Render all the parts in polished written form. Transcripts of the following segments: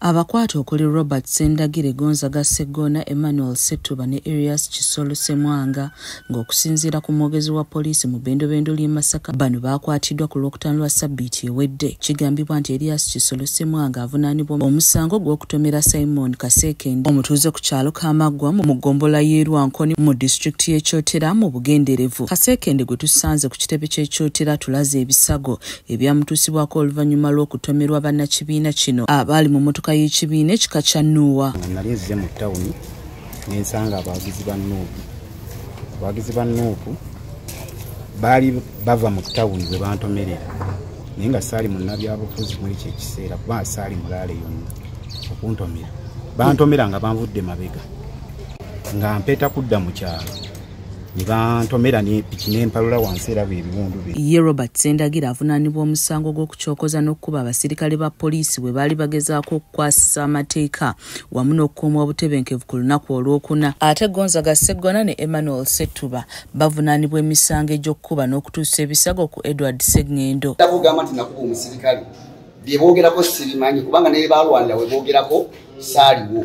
Abakwate okuli Robert Sendagire, Gonzaga Ssegona, Emmanuel Ssetuba ne Erias Kisolo Ssemwanga, ng'okusinziira ku mwogezi wa poliisi mu bbendobendo ly'e Masaka, bano baakwatiddwa ku Lwokutaano lwa ssabbiiti ewedde. Kigambibwa nti Erias Kisolo Ssemwanga avunaanibwa omusango gw'okutomera Simon Kasekende, omutuuze ku kyalo Kamaggwa mu ggombolola y'e Lwankoni mu disitulikiti y'e Kyotera mu bugenderevu. Kasekende gwe tusanze ku kitebe ky'e Kyotera tulaze ebisago ebyamutuusibwako oluvannyuma lw'okutomerwa bannakibiina kino abaali mu mmotoka y'ekibiina ekika kya Noah. Nali nzize mu tawuni ne nsanga abawagizi ba NUP. Abawagizi ba NUP baali bava mu tawuni bwe bantomerera, naye nga saali munnabyabufuzi muri ekyo ekiseera kuba saali mulaale yonna okuntomera. Bantomera nga banvudde mabega, nga mpeta kudda mu kyalo, ne bantomera ne piki n'empalula wansi era bwe ebiwundu. Ye Robert Sendagire avunaanibwa omusango gw'okukyokoza n'okukuba abasirikale ba poliisi bwe baali bagezaako okukwasisa amateeka wamu n'okukuuma obutebenkevu ku lunaku olwokuna. Ate Gonzaga Ssegona ne Emmanuel Ssetuba bavunaanibwa emisango egy'okukuba n'okutuusa ebisago ku Edward Ssengendo. Kugamba nti nakuba omusirikale, bye boogerako sibimanyi kubanga ne baalwanira we boogerako saaliwo.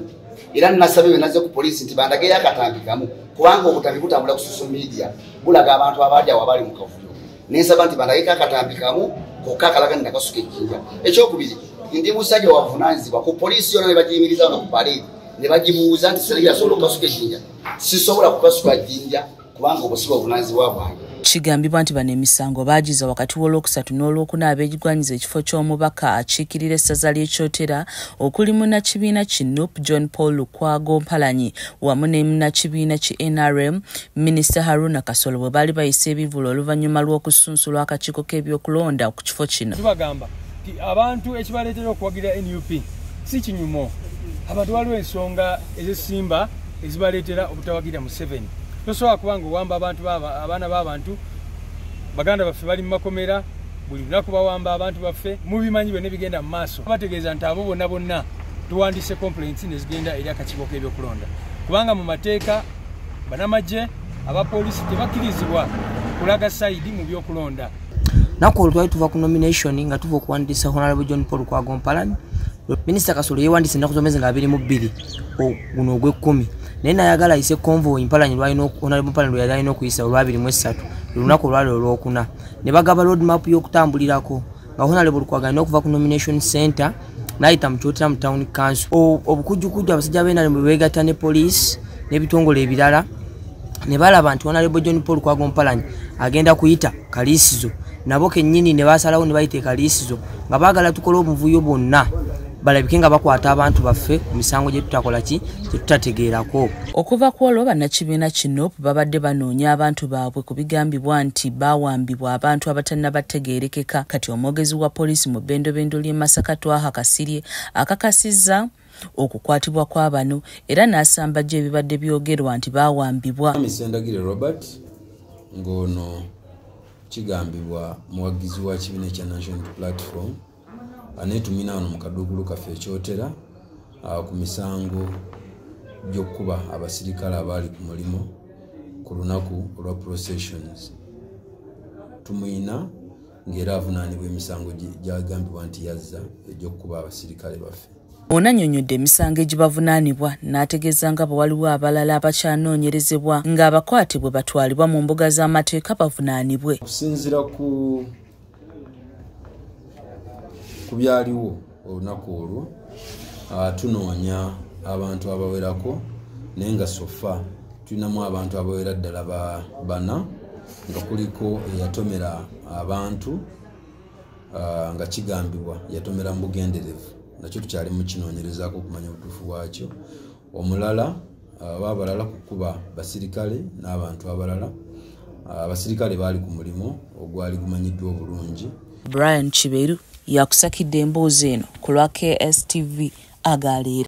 Era nasabye bwe nazze ku poliisi nti bandageyo akatambi kamu, kubanga obutambi butambula ku social media bulaga abantu abaali awo abaali mu kavuyo. Nensaba nti bandageko akatambi kamu kokka akalaga nti nakasuka ejjinja. Ekyokubiri, ndi musajja wavunaanyizibwa ku poliisi yonna ne bagiyimiriza wano ku parade ne bagibuuza nti Sendagire asobola okukasuka ejjinja. Sisobola kukasuka jjinja kubanga obwo si buvunaanyizibwa bwange. Kigambibwa nti bano emisango baagiza wakati w'olwokusatu n'olwokuna abeegwanyiza ekifo ky'omubaka akiikirira essaza ly'e Kyotera okuli munnakibiina ki NUP John Paul Lukwago Mpalanyi wamu ne munnakibiina ki NRM Minisita Haruna Kasolo bwe baali bayisa ebivvulu oluvannyuma lw'okusunsulwa akakiiko k'ebyokulonda ku kifo kino. Tubagamba nti abantu ekibaleetera okuwagira NUP si kinyumo. Abantu waliwo ensonga ezesimba ezibaleetera obutawagira Museveni. Tosobola kubanga owamba abantu, abaana b'abantu, baganda baffe bali mu makomera, buli lunaku bawamba abantu baffe, mubimanyi byonna ebigenda mu maaso. Bategeeza nti abo bonna bonna tuwandiise complaints ne zigenda eri akakiiko k'ebyokulonda, kubanga mu mateeka bannamagye, abapoliisi tebakkirizibwa kulaga side mu byokulonda. Naku olwo twali tuva ku nomination nga tuva okuwandiisa Honorable John Paul Lukwago Mpalanyi. Minisita Kasolo yeewandiisa ennaku z'omwezi nga 22 guno ogw'ekkumi, naye nayagala ayise convoy Mpalanyi lwalina, Honorable Mpalanyi lwe yali alina okuyisa olwa 23, olunaku olwali olwokuna, ne bagaba road map y'okutambulirako nga Honorable Lukwago alina okuva ku nomination center n'ayita mu Kyotera mu town council. Obukujjukujju abasajja b'NRM bwe beegatta ne poliisi n'ebitongole ebirala ne balaba nti Honorable John Paul Lukwago Mpalanyi agenda kuyita Kaliisizo, nabo kennyini ne basalawo ne bayita Ekaliisizo nga baagala tukole obuvuyo bwonna balabike nga bakwata abantu baffe ku misango gye tutakola ki, gye tutategeerako. Okuva ku olwo bannakibiina ki NUP babadde banoonya abantu baabwe ku bigambibwa nti baawambibwa abantu abatannabategeerekeka. Kati omwogezi wa poliisi mu bbendobendo ly'e Masaka, Twaha Kasirye, akakasizza okukwatibwa kwa bano era n'asambajja ebibadde byogerwa nti baawambibwa. Mwami Sendagire Robert, ng'ono kigambibwa muwagizi wa kibiina ekya National Platform, aneetumina wano mu kaduukulu kaffe Ekyotera ku misango gy'okukuba abasirikale abaali ku mulimu ku lunaku olwa processions. Tumuyina ng'era avunaanibwa emisango gyagambibwa nti yazza egy'okukuba abasirikale baffe. Ono annyonnyodde emisango egibavunaanibwa n'ategeeza nga bwe waliwo abalala abakyanoonyerezebwa ng'abakwate bwe batwalibwa mu mbuga z'amateeka bavunaanibwe. Okusinziira ku byaliwo olunaku olwo, tunoonya abantu abawerako, naye nga so far tulinamu abantu abawera ddala bana, nga kuliko eyatomera abantu, nga kigambibwa yatomera mu bugenderevu, nakyo tukyali mu kinoonyerezaako okumanya obutuufu bwakyo. Omulala oba abalala kukuba basirikale n'abantu abalala. Abasirikale baali ku mulimu ogwali gumanyiddwa obulungi. Brian Kiberu yakusakidde emboozi eno ku lwa KSTV agaleero.